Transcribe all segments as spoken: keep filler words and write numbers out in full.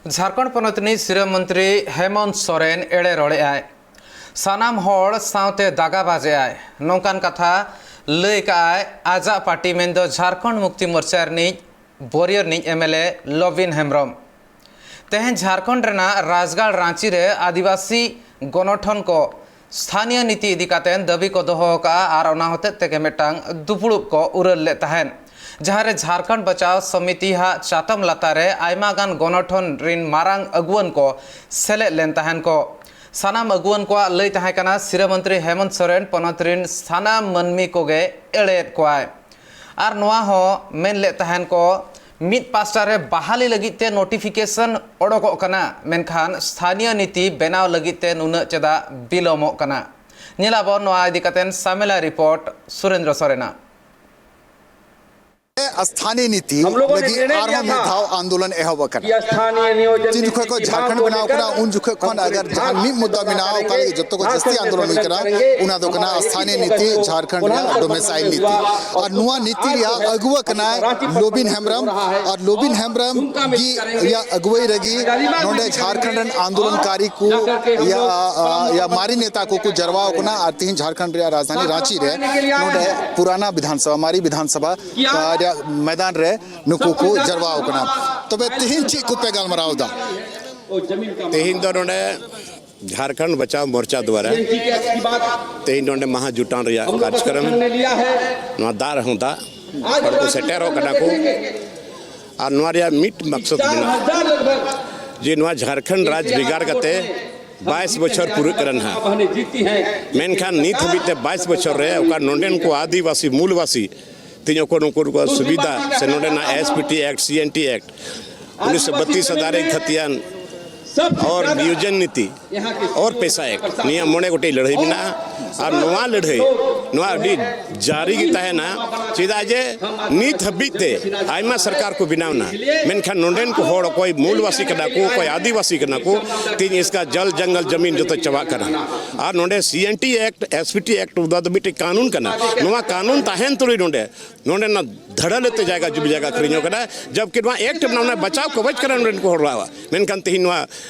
ᱡᱷᱟᱲᱠᱷᱚᱸᱰ ᱯᱚᱱᱚᱛ ᱨᱤᱱᱤᱡ ᱥᱤᱨᱟᱹ ᱢᱚᱱᱛᱨᱤ ᱦᱮᱢᱚᱱᱛ ᱥᱚᱨᱮᱱ ᱮᱲᱮ ᱨᱚᱲᱮᱜᱼᱟᱭ᱾ ᱥᱟᱱᱟᱢ ᱦᱚᱲ ᱥᱟᱶᱛᱮ ᱫᱟᱜᱟ ᱵᱟᱡᱮᱜᱼᱟᱭ, ᱱᱚᱝᱠᱟᱱ ᱠᱟᱛᱷᱟ ᱞᱟᱹᱭ ᱠᱟᱜᱼᱟᱭ ᱟᱡᱟᱜ ᱯᱟᱨᱴᱤ ᱢᱮᱱᱫᱚ ᱡᱷᱟᱲᱠᱷᱚᱸᱰ ᱢᱩᱠᱛᱤ ᱢᱳᱨᱪᱟ ᱨᱤᱱᱤᱡ ᱵᱚᱨᱤᱭᱟᱹ ᱨᱤᱱᱤᱡ M L A Lobin Hembrom. ᱛᱮᱦᱮᱧ ᱡᱷᱟᱲᱠᱷᱚᱸᱰ ᱨᱮᱱᱟᱜ ᱨᱟᱡᱽᱜᱟᱲ ᱨᱟᱸᱪᱤ ᱨᱮ ᱟᱹᱫᱤᱵᱟᱹᱥᱤ ᱜᱚᱱᱚᱴᱷᱚᱱ ᱠᱚ, ᱥᱛᱷᱟᱱᱤᱭᱚ ᱱᱤᱛᱤ ᱤᱫᱤ ᱠᱟᱛᱮ ᱫᱟᱹᱵᱤ ᱠᱚ ᱫᱚᱦᱚ ᱟᱠᱟᱫᱼᱟ ᱟᱨ ᱚᱱᱟ ᱦᱚᱛᱮᱡ ᱛᱮᱜᱮ ᱢᱤᱫᱴᱟᱝ ᱫᱩᱯᱲᱩᱵ ᱠᱚ ᱩᱨᱟᱹᱞ ᱞᱮᱫ ᱛᱟᱦᱮᱸᱫ, ᱡᱟᱦᱟᱸ ᱨᱮ ᱡᱷᱟᱲᱠᱷᱚᱸᱰ ᱵᱟᱪᱟᱣ ᱥᱚᱢᱤᱛᱤ ᱦᱟᱜ ᱪᱟᱛᱚᱢ ᱞᱟᱛᱟᱨ ᱨᱮ ᱟᱭᱢᱟ ᱜᱟᱱ ᱜᱚᱱᱚᱴᱷᱚᱱ ᱨᱤᱱ ᱢᱟᱨᱟᱝ ᱟᱹᱜᱩᱣᱟᱹᱱ ᱠᱚ ᱥᱮᱞᱮᱫ ᱞᱮᱱ ᱛᱟᱦᱮᱸᱱ ᱠᱚ᱾ ᱥᱟᱱᱟᱢ ᱟᱹᱜᱩᱣᱟᱹᱱ ᱠᱚᱣᱟᱜ ᱞᱟᱹᱭ ᱛᱟᱦᱮᱸ ᱠᱟᱱᱟ, ᱥᱤᱨᱟᱹ ᱢᱚᱱᱛᱨᱤ ᱦᱮᱢᱚᱱᱛ ᱥᱚᱨᱮᱱ ᱯᱚᱱᱚᱛ ᱨᱤᱱ ᱥᱟᱱᱟᱢ ᱢᱟᱹᱱᱢᱤ ᱠᱚᱜᱮ ᱮᱲᱮᱭᱮᱫ ᱠᱚᱣᱟᱭ᱾ ᱟᱨ ᱱᱚᱣᱟ ᱦᱚᱸ ᱢᱮᱱ ᱞᱮᱫ ᱛᱟᱦᱮᱱ ᱠᱚ, ᱢᱤᱫ ᱯᱟᱥᱴᱟ ᱨᱮ ᱵᱟᱦᱟᱞᱤ ᱞᱟᱹᱜᱤᱫ ᱛᱮ ᱱᱳᱴᱤᱯᱷᱤᱠᱮᱥᱚᱱ ᱚᱰᱚᱠᱚᱜ ᱠᱟᱱᱟ, ᱢᱮᱱᱠᱷᱟᱱ ᱥᱛᱷᱟᱱᱤᱭᱚ ᱱᱤᱛᱤ ᱵᱮᱱᱟᱣ ᱞᱟᱹᱜᱤᱫ ᱛᱮ ᱱᱩᱱᱟᱹᱜ ᱪᱮᱫᱟᱜ ᱵᱤᱞᱚᱢᱚᱜ ᱠᱟᱱᱟ? ᱧᱮᱞᱟᱵᱚᱱ ᱱᱚᱣᱟ ᱤᱫᱤ ᱠᱟᱛᱮ ᱥᱟᱢᱮᱞᱟ ᱨᱤᱯᱳᱨᱴ ᱥᱩᱨᱮᱱᱫᱨᱚ ᱥᱚᱨᱮᱱᱟᱜ᱾ ᱥᱛᱷᱟᱱᱤᱭᱚ ᱱᱤᱛᱤ ᱞᱟᱹᱜᱤᱫ ᱟᱨᱦᱚᱸ ᱢᱤᱫ ᱫᱷᱟᱣ ᱟᱱᱫᱳᱞᱚᱱ ᱮᱦᱚᱵ ᱟᱠᱟᱱᱟ᱾ ᱛᱤᱱ ᱡᱚᱠᱷᱚᱱ ᱠᱷᱚᱱ ᱡᱷᱟᱲᱠᱷᱚᱸᱰ ᱵᱮᱱᱟᱣ ᱠᱟᱱᱟ, ᱩᱱ ᱡᱚᱠᱷᱚᱱ ᱠᱷᱚᱱ ᱟᱜᱟᱨ ᱡᱟᱦᱟᱸ ᱢᱤᱫ ᱢᱩᱫᱽᱫᱟ ᱢᱮᱱᱟᱜᱼᱟ, ᱚᱠᱟ ᱞᱟᱹᱜᱤᱫ ᱡᱚᱛᱚ ᱠᱷᱚᱱ ᱡᱟᱹᱥᱛᱤ ᱟᱱᱫᱳᱞᱚᱱ ᱦᱩᱭ ᱠᱟᱱᱟ, ᱚᱱᱟ ᱫᱚ ᱠᱟᱱᱟ ᱥᱛᱷᱟᱱᱤᱭᱚ ᱱᱤᱛᱤ, ᱡᱷᱟᱲᱠᱷᱚᱸᱰ ᱨᱮᱭᱟᱜ ᱰᱚᱢᱮᱥᱟᱭᱤᱞ ᱱᱤᱛᱤ᱾ ᱟᱨ ᱱᱚᱣᱟ ᱱᱤᱛᱤ ᱨᱮᱭᱟᱜ ᱟᱹᱜᱩᱣᱟᱹ ᱠᱟᱱᱟᱭ ᱞᱚᱵᱤᱱ ᱦᱮᱢᱵᱨᱚᱢ᱾ ᱟᱨ ᱞᱚᱵᱤᱱ ᱦᱮᱢᱵᱨᱚᱢ ᱜᱤ ᱨᱮᱭᱟᱜ ᱟᱹᱜᱩᱣᱟᱹᱭ ᱨᱮᱜᱮ ᱱᱚᱰᱮ ᱡᱷᱟᱲᱠᱷᱚᱸᱰ ᱨᱮᱱ ᱟᱱᱫᱳᱞᱚᱱᱠᱟᱨᱤ ᱠᱚ, ᱭᱟ, ᱟ, ᱭᱟ, ᱢᱟᱨᱮ ᱱᱮᱛᱟ ᱠᱚᱠᱚ ᱡᱟᱨᱣᱟ ᱟᱠᱟᱱᱟ᱾ ᱟᱨ ᱛᱮᱦᱮᱧ ᱡᱷᱟᱲᱠᱷᱚᱸᱰ ᱨᱮᱭᱟᱜ ᱨᱟᱡᱽᱫᱷᱟᱱᱤ ᱨᱟᱸᱪᱤ ᱨᱮ ᱱᱚᱰᱮ ᱯᱩᱨᱟᱱᱟ ᱵᱤᱫᱷᱟᱱ ᱥᱚᱵᱷᱟ, ᱢᱟᱨᱮ ᱵᱤᱫᱷᱟᱱ ᱥᱚᱵᱷᱟ, ᱟ, ᱨᱮᱭᱟᱜ ᱢᱚᱭᱫᱟᱱ ᱨᱮ ᱱᱩᱠᱩ ᱠᱚ ᱡᱟᱨᱣᱟ ᱟᱠᱟᱱᱟ᱾ ᱛᱚᱵᱮ ᱛᱮᱦᱮᱧ ᱪᱮᱫ ᱠᱚᱯᱮ ᱜᱟᱞᱢᱟᱨᱟᱣ ᱮᱫᱟ? ᱛᱮᱦᱮᱧ ᱫᱚ ᱱᱚᱰᱮ ᱡᱷᱟᱲᱠᱷᱚᱸᱰ ᱵᱟᱪᱟᱣ ᱢᱳᱨᱪᱟ ᱫᱣᱟᱨᱟ ᱛᱮᱦᱮᱧ ᱱᱚᱰᱮ ᱢᱟᱦᱟ ᱡᱩᱴᱟᱱ ᱨᱮᱭᱟᱜ ᱠᱟᱨᱡᱚᱠᱨᱚᱢ, ᱱᱚᱣᱟ ᱫᱟᱜ ᱨᱮᱦᱚᱸ ᱫᱟᱜ, ᱦᱚᱲ ᱠᱚ ᱥᱮᱴᱮᱨᱚᱜ ᱠᱟᱱᱟ ᱠᱚ᱾ ᱟᱨ ᱱᱚᱣᱟ ᱨᱮᱭᱟᱜ ᱢᱤᱫ ᱢᱟᱠᱥᱚᱫ ᱢᱮᱱᱟᱜᱼᱟ ᱡᱮ ᱱᱚᱣᱟ ᱡᱷᱟᱲᱠᱷᱚᱸᱰ ᱨᱟᱡᱽ ᱵᱷᱮᱜᱟᱨ ᱠᱟᱛᱮ ᱵᱟᱭᱤᱥ ᱵᱚᱪᱷᱚᱨ ᱯᱩᱨᱟᱹᱜ ᱠᱟᱱᱟ ᱱᱟᱦᱟᱜ, ᱢᱮᱱᱠᱷᱟᱱ ᱱᱤᱛ ᱦᱟᱹᱵᱤᱡ ᱛᱮ ᱵᱟᱭᱤᱥ ᱵᱚᱪᱷᱚᱨ ᱨᱮ ᱚᱠᱟ ᱱᱚᱰᱮᱱ ᱠᱚ ᱟᱹᱫᱤᱵᱟᱹᱥᱤ ᱢᱩᱞᱵᱟᱹᱥᱤ ᱛᱮᱦᱮᱧ ᱚᱠᱚᱭ ᱱᱩᱠᱩ ᱠᱚᱣᱟᱜ ᱥᱩᱵᱤᱫᱷᱟ ᱥᱮ ᱱᱚᱰᱮᱱᱟᱜ ᱮᱥ ᱯᱤ ᱴᱤ ᱮᱠᱴ, ᱥᱤ ᱮᱱ ᱴᱤ ᱮᱠᱴ, ᱩᱱᱤᱥᱥᱚ ᱵᱟᱛᱤᱥ ᱟᱫᱷᱟᱨ ᱨᱮ ᱠᱷᱟᱹᱛᱤᱭᱟᱱ ᱚᱨ ᱱᱤᱭᱳᱡᱚᱱ ᱱᱤᱛᱤ ᱚᱨ ᱯᱮᱥᱟ ᱮᱠᱴ, ᱱᱤᱭᱟᱹ ᱢᱚᱬᱮ ᱜᱚᱴᱮᱡ ᱞᱟᱹᱲᱦᱟᱹᱭ ᱢᱮᱱᱟᱜᱼᱟ᱾ ᱟᱨ ᱱᱚᱣᱟ ᱞᱟᱹᱲᱦᱟᱹᱭ ᱱᱚᱣᱟ ᱟᱹᱰᱤ ᱡᱟᱹᱨᱤ ᱜᱮ ᱛᱟᱦᱮᱱᱟ, ᱪᱮᱫᱟᱜ ᱡᱮ ᱱᱤᱛ ᱦᱟᱹᱵᱤᱡ ᱛᱮ ᱟᱭᱢᱟ ᱥᱚᱨᱠᱟᱨ ᱠᱚ ᱵᱮᱱᱟᱣ ᱮᱱᱟ, ᱢᱮᱱᱠᱷᱟᱱ ᱱᱚᱰᱮᱱ ᱠᱚ ᱦᱚᱲ ᱚᱠᱚᱭ ᱢᱩᱞᱵᱟᱥᱤ ᱠᱟᱱᱟ ᱠᱚ, ᱚᱠᱚᱭ ᱟᱹᱫᱤᱵᱟᱹᱥᱤ ᱠᱟᱱᱟ ᱠᱚ, ᱛᱮᱦᱮᱧ ᱤᱥᱠᱟ ᱡᱚᱞ ᱡᱚᱝᱜᱚᱞ ᱡᱚᱢᱤᱱ ᱡᱚᱛᱚ ᱪᱟᱵᱟᱜ ᱠᱟᱱᱟ᱾ ᱟᱨ ᱱᱚᱰᱮ C N T act, S P T act ᱚᱱᱟ ᱫᱚ ᱢᱤᱫᱴᱮᱡ ᱠᱟᱹᱱᱩᱱ ᱠᱟᱱᱟ᱾ ᱱᱚᱣᱟ ᱠᱟᱹᱱᱩᱱ ᱛᱟᱦᱮᱱ ᱛᱩᱞᱩᱡ ᱱᱚᱰᱮ ᱱᱚᱰᱮᱱᱟᱜ ᱠᱷᱟᱲᱟᱞᱮ ᱛᱮ ᱡᱟᱭᱜᱟ ᱡᱩᱢᱤ ᱡᱟᱭᱜᱟ ᱟᱹᱠᱷᱨᱤᱧᱚᱜ ᱠᱟᱱᱟ, ᱡᱚᱵᱠᱤ ᱱᱚᱣᱟ ᱮᱠᱴ ᱢᱮᱱᱟᱜᱼᱟ, ᱚᱱᱟ ᱵᱟᱪᱟᱣ ᱠᱚᱵᱚᱡ ᱠᱟᱱᱟ ᱱᱚᱰᱮᱱ ᱠᱚ ᱦᱚᱲ ᱟᱜ᱾ ᱢᱮᱱᱠᱷᱟᱱ ᱛᱮᱦᱮᱧ ᱱᱚᱣᱟ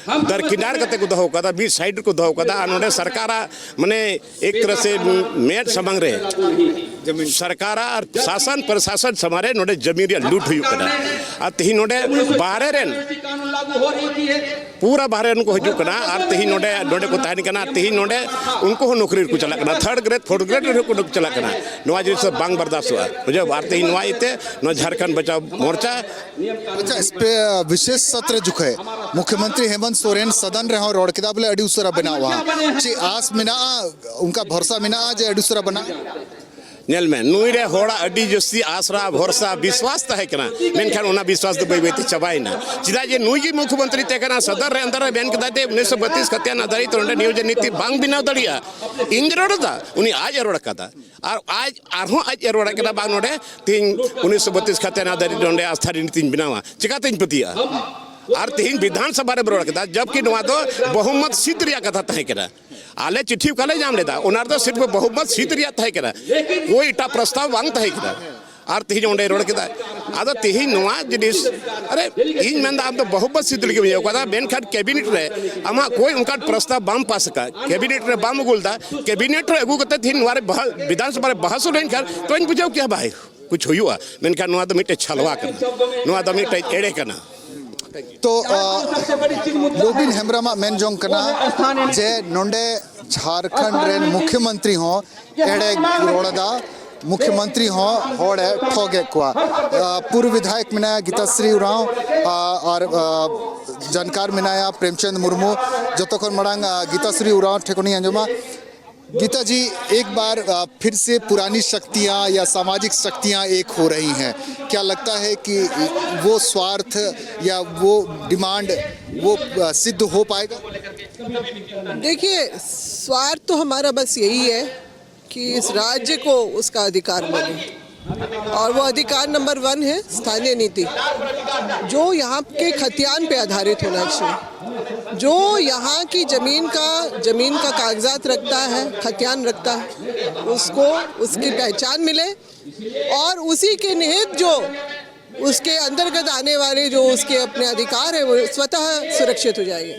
ᱫᱟᱨᱠᱤᱱᱟᱨ ᱠᱟᱛᱮ ᱠᱚ ᱫᱚᱦᱚ ᱠᱟᱫᱟ, ᱢᱤᱫ ᱥᱟᱭᱤᱰ ᱨᱮᱠᱚ ᱫᱚᱦᱚ ᱠᱟᱫᱟ᱾ ᱟᱨ ᱱᱚᱰᱮ ᱥᱚᱨᱠᱟᱨᱟᱜ ᱢᱟᱱᱮ ᱮᱠ ᱛᱚᱨᱦ ᱥᱮ ᱢᱮᱫ ᱥᱟᱢᱟᱝ ᱨᱮ ᱥᱚᱨᱠᱟᱨᱟᱜ ᱟᱨ ᱥᱟᱥᱚᱱ ᱯᱨᱚᱥᱟᱥᱚᱱ ᱥᱟᱢᱟᱝ ᱨᱮ ᱱᱚᱰᱮ ᱡᱚᱢᱤ ᱨᱮᱭᱟᱜ ᱞᱩᱴ ᱦᱩᱭᱩᱜ ᱠᱟᱱᱟ᱾ ᱟᱨ ᱛᱮᱦᱮᱧ ᱱᱚᱰᱮ ᱵᱟᱦᱨᱮ ᱨᱮᱱ ᱯᱩᱨᱟ ᱵᱟᱦᱨᱮ ᱨᱮᱱ ᱠᱚ ᱦᱤᱡᱩᱜ ᱠᱟᱱᱟ ᱟᱨ ᱛᱮᱦᱮᱧ ᱱᱚᱰᱮ, ᱱᱚᱰᱮ ᱠᱚ ᱛᱟᱦᱮᱱ ᱠᱟᱱᱟ᱾ ᱛᱮᱦᱮᱧ ᱱᱚᱰᱮ ᱩᱱᱠᱩ ᱦᱚᱸ ᱱᱚᱠᱨᱤ ᱨᱮᱠᱚ ᱪᱟᱞᱟᱜ ᱠᱟᱱᱟ, ᱛᱷᱟᱨᱰ ᱜᱨᱮᱰ, ᱯᱷᱳᱨᱛᱷ ᱜᱨᱮᱰ ᱨᱮᱦᱚᱸ ᱠᱚ ᱪᱟᱞᱟᱜ ᱠᱟᱱᱟ᱾ ᱱᱚᱣᱟ ᱡᱤᱱᱤᱥ ᱫᱚ ᱵᱟᱝ ᱵᱟᱨᱫᱟᱥᱛᱚᱜᱼᱟ, ᱵᱩᱡᱷᱟᱹᱣ᱾ ᱟᱨ ᱛᱮᱦᱮᱧ ᱱᱚᱣᱟ ᱤᱭᱟᱹᱛᱮ ᱱᱚᱣᱟ ᱡᱷᱟᱲᱠᱷᱚᱸᱰ ᱵᱟᱪᱟᱣ ᱢᱳᱨᱪᱟ ᱟᱪᱪᱷᱟ, ᱥᱯᱮ-, ᱵᱤᱥᱮᱥ ᱥᱚᱛᱨ ᱡᱚᱠᱷᱮᱡ ᱢᱩᱠᱷᱭᱚᱢᱚᱱᱛᱨᱤ ᱦᱮᱢᱚᱱᱛ ᱥᱚᱨᱮᱱ ᱥᱚᱫᱚᱱ ᱨᱮᱦᱚᱸ ᱨᱚᱲ ᱠᱮᱫᱟ ᱵᱚᱞᱮ ᱟᱹᱰᱤ ᱩᱥᱟᱹᱨᱟ ᱵᱮᱱᱟᱣᱟ᱾ ᱪᱮᱫ ᱟᱥ ᱢᱮᱱᱟᱜᱼᱟ ᱚᱱᱠᱟ ᱵᱷᱚᱨᱥᱟ ᱢᱮᱱᱟᱜᱼᱟ ᱡᱮ ᱟᱹᱰᱤ ᱩᱥᱟᱹᱨᱟ ᱵᱮᱱᱟᱜᱼᱟ? ᱧᱮᱞ ᱢᱮ, ᱱᱩᱭ ᱨᱮ ᱦᱚᱲᱟᱜ ᱟᱹᱰᱤ ᱡᱟᱹᱥᱛᱤ ᱟᱥᱨᱟ, ᱵᱷᱚᱨᱥᱟ, ᱵᱤᱥᱣᱟᱥ ᱛᱟᱦᱮᱸ ᱠᱟᱱᱟ, ᱢᱮᱱᱠᱷᱟᱱ ᱚᱱᱟ ᱵᱤᱥᱣᱟᱥ ᱫᱚ ᱵᱟᱹᱭ ᱵᱟᱹᱭ ᱛᱮ ᱪᱟᱵᱟᱭᱮᱱᱟ᱾ ᱪᱮᱫᱟᱜ ᱡᱮ ᱱᱩᱭ ᱜᱮ ᱢᱩᱠᱷᱭᱚᱢᱚᱱᱛᱨᱤ ᱛᱟᱦᱮᱸ ᱠᱟᱱᱟ, ᱥᱚᱫᱚᱨ ᱨᱮ ᱟᱱᱫᱟᱨ ᱨᱮ ᱵᱮᱱ ᱠᱮᱫᱟ ᱡᱮ ᱩᱱᱤᱥᱥᱚ ᱵᱟᱛᱤᱥ ᱠᱷᱟᱛᱤᱭᱟᱱ ᱟᱫᱷᱟᱨᱤᱛ ᱱᱚᱰᱮ ᱱᱤᱭᱳᱡᱚᱱ ᱱᱤᱛᱤ ᱵᱟᱝ ᱵᱮᱱᱟᱣ ᱫᱟᱲᱮᱭᱟᱜᱼᱟ᱾ ᱤᱧ ᱨᱚᱲ ᱮᱫᱟ, ᱩᱱᱤ ᱟᱡ ᱮ ᱨᱚᱲ ᱠᱟᱫᱟ᱾ ᱟᱨ ᱟᱡ ᱟᱨᱦᱚᱸ ᱟᱡ ᱮ ᱨᱚᱲ ᱠᱟᱫᱟ, ᱵᱟᱝ ᱱᱚᱰᱮ ᱛᱮᱦᱮᱧ ᱩᱱᱤᱥᱥᱚ ᱵᱟᱛᱤᱥ ᱠᱷᱟᱛᱤᱭᱟᱱ ᱟᱫᱷᱟᱨᱤᱛ ᱱᱚᱰᱮ ᱟᱥᱛᱷᱟᱱᱤ ᱱᱤᱛᱤᱧ ᱵᱮᱱᱟᱣᱟ, ᱪᱤᱠᱟᱛᱤᱧ ᱯᱟᱹᱛᱭᱟᱹᱜᱼᱟ? ᱟᱨ ᱛᱮᱦᱮᱧ ᱵᱤᱫᱷᱟᱱ ᱥᱚᱵᱷᱟ ᱨᱮᱢ ᱨᱚᱲ ᱠᱮᱫᱟ, ᱡᱚᱵᱠᱤ ᱱᱚᱣᱟ ᱫᱚ ᱵᱚᱦᱩᱢᱚᱛ ᱥᱤᱫ ᱨᱮᱭᱟᱜ ᱠᱟᱛᱷᱟ ᱛᱟᱦᱮᱸ ᱠᱟᱱᱟ᱾ ᱟᱞᱮ ᱪᱤᱴᱷᱤ ᱚᱠᱟ ᱞᱮ ᱧᱟᱢ ᱞᱮᱫᱟ, ᱚᱱᱟ ᱨᱮᱫᱚ ᱥᱤᱨᱯ ᱵᱚᱦᱩᱢᱚᱛ ᱥᱤᱫ ᱨᱮᱭᱟᱜ ᱛᱟᱦᱮᱸ ᱠᱟᱱᱟ, ᱠᱳᱭ ᱮᱴᱟᱜ ᱯᱨᱚᱥᱛᱟᱵ ᱵᱟᱝ ᱛᱟᱦᱮᱸ ᱠᱟᱱᱟ᱾ ᱟᱨ ᱛᱮᱦᱮᱧ ᱚᱸᱰᱮ ᱨᱚᱲ ᱠᱮᱫᱟ᱾ ᱟᱫᱚ ᱛᱮᱦᱮᱧ ᱱᱚᱣᱟ ᱡᱤᱱᱤᱥ, ᱟᱨᱮ, ᱤᱧ ᱢᱮᱱᱫᱟ ᱟᱢ ᱫᱚ ᱵᱚᱦᱩᱢᱚᱛ ᱥᱤᱫ ᱞᱟᱹᱜᱤᱫ ᱮᱢ ᱤᱭᱟᱹ ᱠᱟᱫᱟ, ᱢᱮᱱᱠᱷᱟᱱ ᱠᱮᱵᱤᱱᱮᱴ ᱨᱮ ᱟᱢᱟᱜ ᱠᱳᱭ ᱚᱱᱠᱟᱱ ᱯᱨᱚᱥᱛᱟᱵ ᱵᱟᱢ ᱯᱟᱥ ᱟᱠᱟᱫ, ᱠᱮᱵᱤᱱᱮᱴ ᱨᱮ ᱵᱟᱢ ᱟᱹᱜᱩ ᱞᱮᱫᱟ, ᱠᱮᱵᱤᱱᱮᱴ ᱨᱮ ᱟᱹᱜᱩ ᱠᱟᱛᱮ ᱛᱮᱦᱮᱧ ᱱᱚᱣᱟ ᱨᱮ ᱵᱟᱦᱟ-, ᱵᱤᱫᱷᱟᱱ ᱥᱚᱵᱷᱟ ᱨᱮ ᱵᱟᱦᱟᱥ ᱞᱮᱱᱠᱷᱟᱱ ᱛᱚᱧ ᱵᱩᱡᱷᱟᱹᱣ ᱠᱮᱭᱟ ᱵᱷᱟᱭ, ᱠᱩᱪ ᱦᱩᱭᱩᱜᱼᱟ, ᱢᱮᱱᱠᱷᱟᱱ ᱱᱚᱣᱟ ᱫᱚ ᱢᱤᱫᱴᱮᱡ ᱪᱷᱟᱞᱣᱟ ᱠᱟᱱᱟ, ᱱᱚᱣᱟ ᱫᱚ ᱢᱤᱫᱴᱮᱡ ᱮᱲᱮ ᱠᱟᱱᱟ᱾ ᱛᱚ, ᱟ, ᱞᱚᱵᱤᱱ ᱦᱮᱢᱵᱨᱚᱢᱟᱜ ᱢᱮᱱ ᱡᱚᱝ ᱠᱟᱱᱟ ᱡᱮ ᱱᱚᱰᱮ ᱡᱷᱟᱲᱠᱷᱚᱸᱰ ᱨᱮᱱ ᱢᱩᱠᱷᱭᱚᱢᱚᱱᱛᱨᱤ ᱦᱚᱸ ᱮᱲᱮ ᱨᱚᱲ ᱮᱫᱟ, ᱢᱩᱠᱷᱭᱚᱢᱚᱱᱛᱨᱤ ᱦᱚᱸ ᱦᱚᱲᱮ ᱴᱷᱚᱜᱮᱫ ᱠᱚᱣᱟ᱾ ᱟ, ᱯᱩᱨᱵᱚ ᱵᱤᱫᱷᱟᱭᱚᱠ ᱢᱮᱱᱟᱭᱟ ᱜᱤᱛᱟᱥᱨᱤ ᱩᱨᱟᱸᱣ, ᱟ, ᱟᱨ, ᱟ, ᱡᱟᱱᱠᱟᱨ ᱢᱮᱱᱟᱭᱟ ᱯᱨᱮᱢᱪᱟᱸᱫᱽ ᱢᱩᱨᱢᱩ᱾ ᱡᱚᱛᱚ ᱠᱷᱚᱱ ᱢᱟᱲᱟᱝ, ᱟ, ᱜᱤᱛᱟᱥᱨᱤ ᱩᱨᱟᱸᱣ ᱴᱷᱮᱱ ᱠᱷᱚᱱᱤᱧ ᱟᱸᱡᱚᱢᱟ᱾ गीता जी, एक बार, अ, फिर से पुरानी शक्तियां या सामाजिक शक्तियां एक हो रही हैं, क्या लगता है कि वो स्वार्थ या वो डिमांड, वो, अ, सिद्ध हो पाएगा? देखिए, स्वार्थ तो हमारा बस यही है कि इस राज्य को उसका अधिकार मिले, और वो अधिकार नंबर वन है स्थानीय नीति, जो यहाँ के खतियान पे आधारित होना चाहिए। जो यहाँ की जमीन का जमीन का कागजात रखता है, खतियान रखता है, उसको उसकी पहचान मिले और उसी के निहित जो उसके अंतर्गत आने वाले जो उसके अपने अधिकार है, वो स्वतः सुरक्षित हो जाएंगे।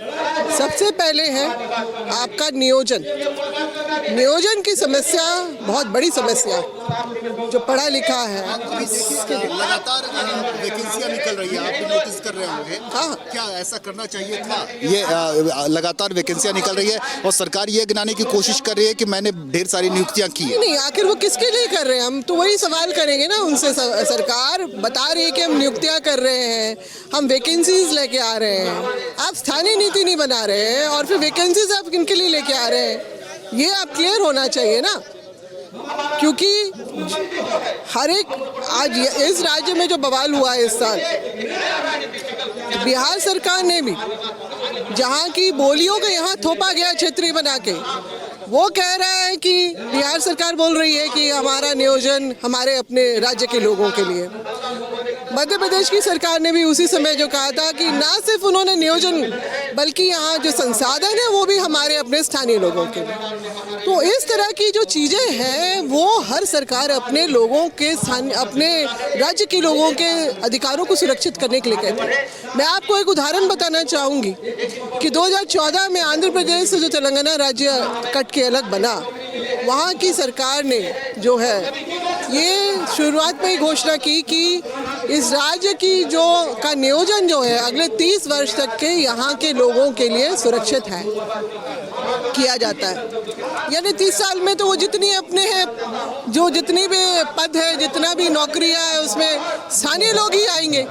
सबसे पहले है आपका नियोजन। नियोजन की समस्या बहुत बड़ी समस्या, जो पढ़ा लिखा है। लगातार वैकेंसियां निकल रही है, आप भी नोटिस कर रहे होंगे। हाँ। क्या ऐसा करना चाहिए था? ये अ, लगातार वैकेंसियां निकल रही है और सरकार ये गिनाने की कोशिश कर रही है कि मैंने ढेर सारी नियुक्तियां की है। नहीं, आखिर वो किसके लिए कर रहे हैं? हम तो वही सवाल करेंगे ना उनसे। स- सरकार बता रही है कि हम नियुक्तियां कर रहे हैं, हम वैकेंसीज लेके आ रहे हैं। आप स्थानीय नीति नहीं बना रहे हैं और फिर वैकेंसीज आप किन के लिए लेके आ रहे हैं, ये आप क्लियर होना चाहिए ना। क्योंकि हर एक, आज ये- इस राज्य में जो बवाल हुआ है इस साल, बिहार सरकार ने भी, जहां की बोलियों को यहां थोपा गया क्षेत्रीय बना के, वो कह रहा है कि बिहार सरकार बोल रही है कि हमारा नियोजन हमारे अपने राज्य के लोगों के लिए। मध्य प्रदेश की सरकार ने भी उसी समय जो कहा था कि ना सिर्फ उन्होंने नियोजन, बल्कि यहाँ जो संसाधन है, वो भी हमारे अपने स्थानीय लोगों के लिए। तो इस तरह की जो चीज़ें हैं, वो हर सरकार अपने लोगों के स्थान, अपने राज्य के लोगों के अधिकारों को सुरक्षित करने के लिए कहती है। मैं आपको एक उदाहरण बताना चाहूँगी कि दो हज़ार चौदह में आंध्र प्रदेश से जो तेलंगाना राज्य कट के अलग बना, वहाँ की सरकार ने जो है, ये शुरुआत में ही घोषणा की कि इस राज्य की जो का नियोजन जो है, अगले तीस वर्ष तक के यहाँ के लोगों के लिए सुरक्षित है, किया जाता है। यानी तीस साल में तो वो जितनी अपने हैं, जो जितनी भी पद है, जितना भी नौकरियां है, उसमें स्थानीय लोग ही आएंगे।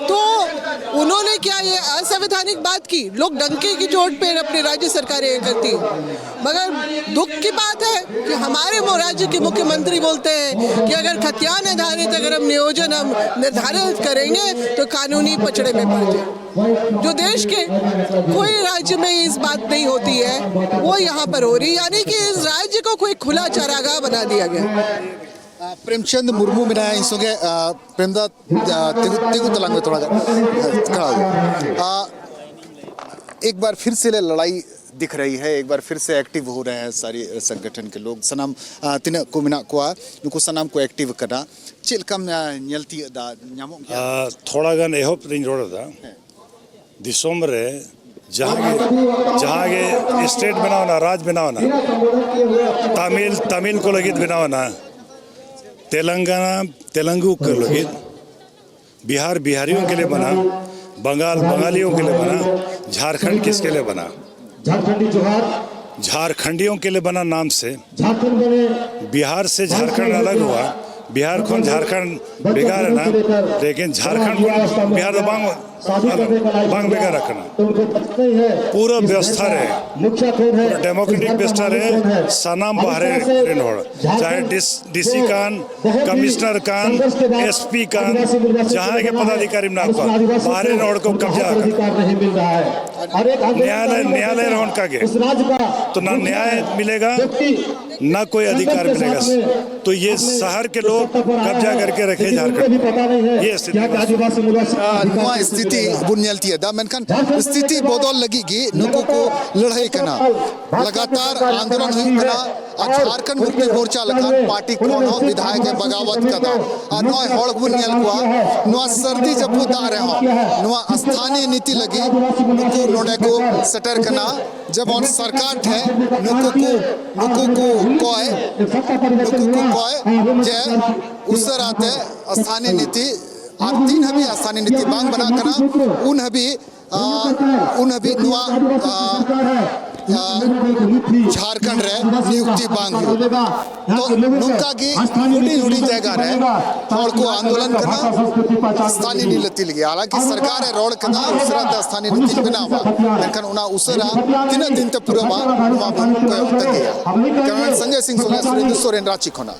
तो उन्होंने क्या ये असंवैधानिक बात की? लोग डंके की चोट पर अपनी राज्य सरकारें ये करती हैं। मगर दुख की बात है कि हमारे मो- राज्य के मुख्यमंत्री बोलते हैं कि अगर खतियान आधारित अगर हम नियोजन हम निर्धारित करेंगे, तो कानूनी पचड़े में पड़ जाए। जो देश के कोई राज्य में इस बात नहीं होती है, वो यहाँ पर हो रही है। यानी कि इस राज्य को कोई खुला चारागाह बना दिया गया। प्रेमचंद मुर्मू मेनाया ᱤᱧ ᱥᱚᱸᱜᱮ᱾ ᱯᱨᱮᱢᱫᱟ, ᱛᱤᱸᱜᱩ ᱛᱤᱸᱜᱩ ᱛᱟᱞᱟᱝ ᱢᱮ ᱛᱷᱚᱲᱟ ᱜᱟᱱ᱾ ᱠᱷᱟᱲᱟ ᱦᱩᱭᱩᱜᱼᱟ᱾ एक बार फिर से लड़ाई दिख रही है, एक बार फिर से एक्टिव हो रहे हैं सारे संगठन के लोग। ᱥᱟᱱᱟᱢ, ᱟ, ᱛᱤᱱᱟᱹᱜ ᱠᱚ ᱢᱮᱱᱟᱜ ᱠᱚᱣᱟ, ᱱᱩᱠᱩ ᱥᱟᱱᱟᱢ ᱠᱚ ᱮᱠᱴᱤᱵᱷ ᱟᱠᱟᱱᱟ᱾ ᱪᱮᱫ ᱞᱮᱠᱟᱢ, ᱟ, ᱧᱮᱞ ᱛᱤᱭᱳᱜ ᱫᱟ? ᱧᱟᱢᱚᱜ ᱜᱮᱭᱟ? ᱟ, ᱛᱷᱚᱲᱟ ᱜᱟᱱ ᱮᱦᱚᱵ ᱨᱤᱧ ᱨᱚᱲ ᱮᱫᱟ᱾ ᱦᱮᱸ᱾ ᱫᱤᱥᱚᱢ ᱨᱮ ᱡᱟᱦᱟᱸ ᱜᱮ, ᱡᱟᱦᱟᱸ ᱜᱮ ᱥᱴᱮᱴ ᱵᱮᱱᱟᱣ ᱮᱱᱟ, ᱨᱟᱡᱽ ᱵᱮᱱᱟᱣ ᱮᱱᱟ, ᱛᱟᱢᱤᱞ, ᱛᱟᱢᱤᱞ ᱠᱚ ᱞᱟᱹᱜᱤᱫ ᱵᱮᱱᱟᱣ ᱮᱱᱟ, ᱛᱮᱞᱮᱝᱜᱟᱱᱟ, ᱛᱮᱞᱮᱝᱜᱩ ᱠᱚ ᱞᱟᱹᱜᱤᱫ, ᱵᱤᱦᱟᱨ, ᱵᱤᱦᱟᱨᱤᱭᱳ ᱠᱮ ᱞᱤᱭᱮ ᱵᱟᱱᱟ, ᱵᱟᱝᱜᱟᱞ, ᱵᱟᱝᱜᱟᱞᱤᱭᱳ ᱠᱮ ᱞᱤᱭᱮ ᱵᱟᱱᱟ, ᱡᱷᱟᱨᱠᱷᱚᱸᱰ ᱠᱤᱥ ᱠᱮ ᱞᱤᱭᱮ ᱵᱟᱱᱟ? झारखंडी जोहार। झारखंडियों के लिए बना नाम से। झारखंड बने। बिहार से झारखंड अलग हुआ, बिहार ᱠᱷᱚᱱ ᱡᱷᱟᱨᱠᱷᱚᱸᱰ ᱵᱷᱮᱜᱟᱨ ᱮᱱᱟ, ᱞᱮᱠᱤᱱ ᱡᱷᱟᱨᱠᱷᱚᱸᱰ ᱠᱷᱚᱱ ᱵᱤᱦᱟᱨ ᱫᱚ ᱵᱟᱝ, ᱵᱟᱝ ᱵᱷᱮᱜᱟᱨ ᱟᱠᱟᱱᱟ᱾ ᱯᱩᱨᱟᱹ ᱵᱮᱵᱚᱥᱛᱷᱟ ᱨᱮ, ᱯᱩᱨᱟᱹ ᱰᱮᱢᱳᱠᱨᱮᱴᱤᱠ ᱵᱮᱵᱚᱥᱛᱷᱟ ᱨᱮ ᱥᱟᱱᱟᱢ ᱵᱟᱦᱨᱮ ᱨᱮᱱ ᱦᱚᱲ, ᱪᱟᱦᱮ ᱰᱤᱥ, ᱰᱤᱥᱤ ᱠᱟᱱ, ᱠᱚᱢᱤᱥᱚᱱᱟᱨ ᱠᱟᱱ, ᱮᱥᱯᱤ ᱠᱟᱱ, ᱡᱟᱦᱟᱸᱭ ᱜᱮ ᱯᱚᱫᱟᱫᱷᱤᱠᱟᱨᱤ ᱢᱮᱱᱟᱜ ᱠᱚᱣᱟ, ᱵᱟᱦᱨᱮ ᱨᱮᱱ ᱦᱚᱲ ᱠᱚ ᱠᱟᱵᱡᱟ ᱟᱠᱟᱫᱟ᱾ न्यायालय, न्यायालय ᱨᱮᱦᱚᱸ ᱚᱱᱠᱟ ᱜᱮ। तो ना न्याय मिलेगा, ना कोई अधिकार मिलेगा। तो ये शहर के लोग कब्जा करके रखे झारखंड में। ये स्थिति। ᱱᱚᱣᱟ ᱥᱛᱷᱤᱛᱤ ᱵᱚᱱ ᱧᱮᱞ ᱛᱤᱭᱳᱜ ᱮᱫᱟ, ᱢᱮᱱᱠᱷᱟᱱ ᱥᱛᱷᱤᱛᱤ ᱵᱚᱫᱚᱞ ᱞᱟᱹᱜᱤᱫ ᱜᱮ ᱱᱩᱠᱩ ᱠᱚ ᱞᱟᱹᱲᱦᱟᱹᱭ ᱠᱟᱱᱟ, ᱞᱟᱜᱟᱛᱟᱨ ᱟᱱᱫᱳᱞᱚᱱ ᱦᱩᱭᱩᱜ ᱠᱟᱱᱟ᱾ ᱟᱨ ᱡᱷᱟᱨᱠᱷᱚᱸᱰ ᱢᱩᱠᱛᱤ ᱢᱳᱨᱪᱟ ᱞᱮᱠᱟᱱ ᱯᱟᱨᱴᱤ ᱠᱷᱚᱱ ᱦᱚᱸ ᱵᱤᱫᱷᱟᱭᱚᱠ ᱮ ᱵᱟᱜᱟᱣᱟᱛ ᱠᱟᱫᱟ᱾ ᱟᱨ ᱱᱚᱜᱼᱚᱭ ᱦᱚᱲ ᱵᱚᱱ ᱧᱮᱞ ᱠᱚᱣᱟ, ᱱᱚᱣᱟ ᱥᱟᱹᱨᱫᱤ ᱡᱟᱹᱯᱩᱫ ᱫᱟᱜ ᱨᱮᱦᱚᱸ ᱱᱚᱣᱟ ᱥᱛᱷᱟᱱᱤᱭ ᱱᱤᱛᱤ ᱞᱟᱹᱜᱤᱫ ᱱᱩᱠᱩ ᱱᱚᱰᱮ ᱠᱚ ᱥᱮᱴᱮᱨ ᱠᱟᱱᱟ᱾ ᱡᱮᱢᱚᱱ ᱥᱚᱨᱠᱟᱨ ᱴᱷᱮᱱ ᱱᱩᱠᱩ ᱠᱚ, ᱱᱩᱠᱩ ᱠᱚ ᱠᱚᱭ, ᱱᱩᱠᱩ ᱠᱚ ᱠᱚᱭ ᱡᱮ ᱩᱥᱟᱹᱨᱟ ᱛᱮ ᱥᱛᱷᱟᱱᱤᱭ ᱱᱤᱛᱤ, ᱟᱨ ᱛᱤᱱ ᱦᱟᱹᱵᱤᱡ ᱥᱛᱷᱟᱱᱤᱭ ᱱᱤᱛᱤ ᱵᱟᱝ ᱵᱮᱱᱟᱜ ᱠᱟᱱᱟ, ᱩᱱ ᱦᱟᱹᱵᱤᱡ ᱟᱨ ᱩᱱ ᱦᱟᱹᱵᱤᱡ ᱱᱚᱣᱟ, ᱟᱨ, ᱟᱨ, ᱡᱷᱟᱲᱠᱷᱚᱸᱰ ᱨᱮ ᱱᱤᱭᱩᱠᱛᱤ ᱵᱟᱝ ᱦᱩᱭᱩᱜᱼᱟ᱾ ᱛᱚ ᱱᱚᱝᱠᱟ ᱜᱮ ᱦᱩᱰᱤᱧ ᱦᱩᱰᱤᱧ ᱡᱟᱭᱜᱟ ᱨᱮ ᱦᱚᱲ ᱠᱚ ᱟᱱᱫᱳᱞᱚᱱ ᱠᱟᱱᱟ ᱥᱛᱷᱟᱱᱤᱭ ᱱᱤᱛᱤ ᱞᱟᱹᱜᱤᱫ᱾ ᱦᱟᱞᱟᱸᱠᱤ ᱥᱚᱨᱠᱟᱨ ᱮ ᱨᱚᱲ ᱠᱟᱫᱟ, ᱩᱥᱟᱹᱨᱟ ᱛᱮ ᱥᱛᱷᱟᱱᱤᱭ ᱱᱤᱛᱤᱧ ᱵᱮᱱᱟᱣᱟ, ᱢᱮᱱᱠᱷᱟᱱ ᱚᱱᱟ ᱩᱥᱟᱹᱨᱟ ᱛᱤᱱᱟᱹᱜ ᱫᱤᱱ ᱛᱮ ᱯᱩᱨᱟᱹᱣᱟ, ᱱᱚᱣᱟ ᱵᱚᱱ ᱠᱚᱭᱚᱜ ᱛᱟᱸᱜᱤᱭᱟ᱾ ᱠᱮᱢᱮᱨᱟᱢᱮᱱ ᱥᱚᱧᱡᱚᱭ ᱥᱤᱝ ᱥᱚᱸᱜᱮ ᱥᱩᱨᱮᱱᱫᱨᱚ ᱥᱚᱨᱮᱱ, ᱨᱟᱸᱪᱤ ᱠᱷᱚᱱᱟᱜ᱾